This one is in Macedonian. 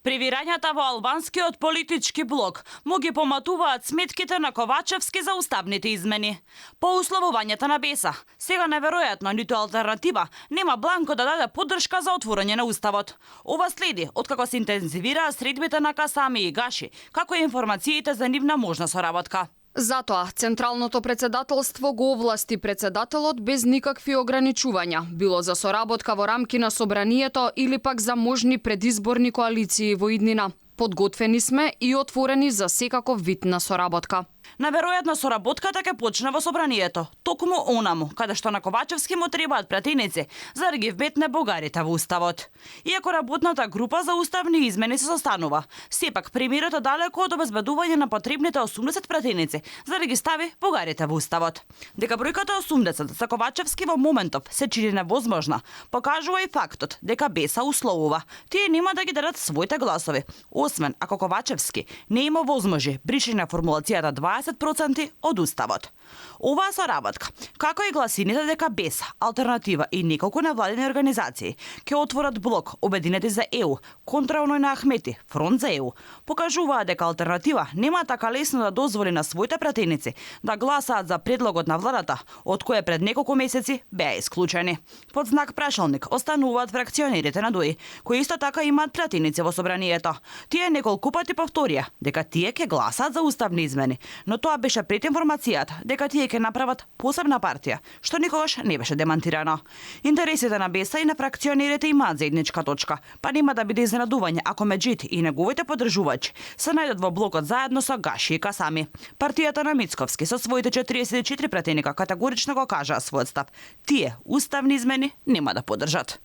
Привирањата во албанскиот политички блок му ги поматуваат сметките на Ковачевски за уставните измени. По условувањата на БЕСА, сега неверојатно ниту алтернатива нема бланко да даде поддршка за отворање на уставот. Ова следи откако се интензивираа средбите на Касами и Гаши, како и информациите за нивна можна соработка. Затоа, Централното председателство го овласти председателот без никакви ограничувања, било за соработка во рамки на собранието или пак за можни предизборни коалиции во иднина. Подготвени сме и отворени за секаков вид на соработка. Наверојатно соработката ќе почне во собранието, токму онаму, каде што на Ковачевски му требаат пратеници за да ги вметне бугарите во уставот. Иако работната група за уставни измени се состанува, сепак премиерот е далеко од обезбедување на потребните 80 пратеници за да ги стави бугарите во уставот. Дека бројката 80 за Ковачевски во моментов се чини невозможна, покажува и фактот дека БЕСА условува тие нема да ги дадат своите гласови, освен ако Ковачевски не има возможи бришење на формулацијата 20% од уставот. Оваа соработка, како и гласините дека БЕСА, Алтернатива и неколку невладини организации ќе отворат блок Обединети за ЕУ контра оној на Ахмети, Фронт за ЕУ, покажуваа дека Алтернатива нема така лесно да дозволи на своите пратеници да гласаат за предлогот на владата, од кој пред неколку месеци беа исклучени. Под знак прашалник остануваат фракционерите на ДОИ, кои исто така имаат пратеници во собранието. Тие неколку пати повторија дека тие ќе гласаат за уставни измени, но тоа беше пред информацијата дека тие ќе направат посебна партија, што никогаш не беше демантирано. Интересите на БЕСА и на фракционерите имаат заедничка точка, па нема да биде изненадување ако Меджид и неговите поддржувачи се најдат во блокот заедно со Гаши и Касами. Партијата на Мицковски со своите 44 пратеника категорично го кажаа својот став. Тие уставни измени нема да поддржат.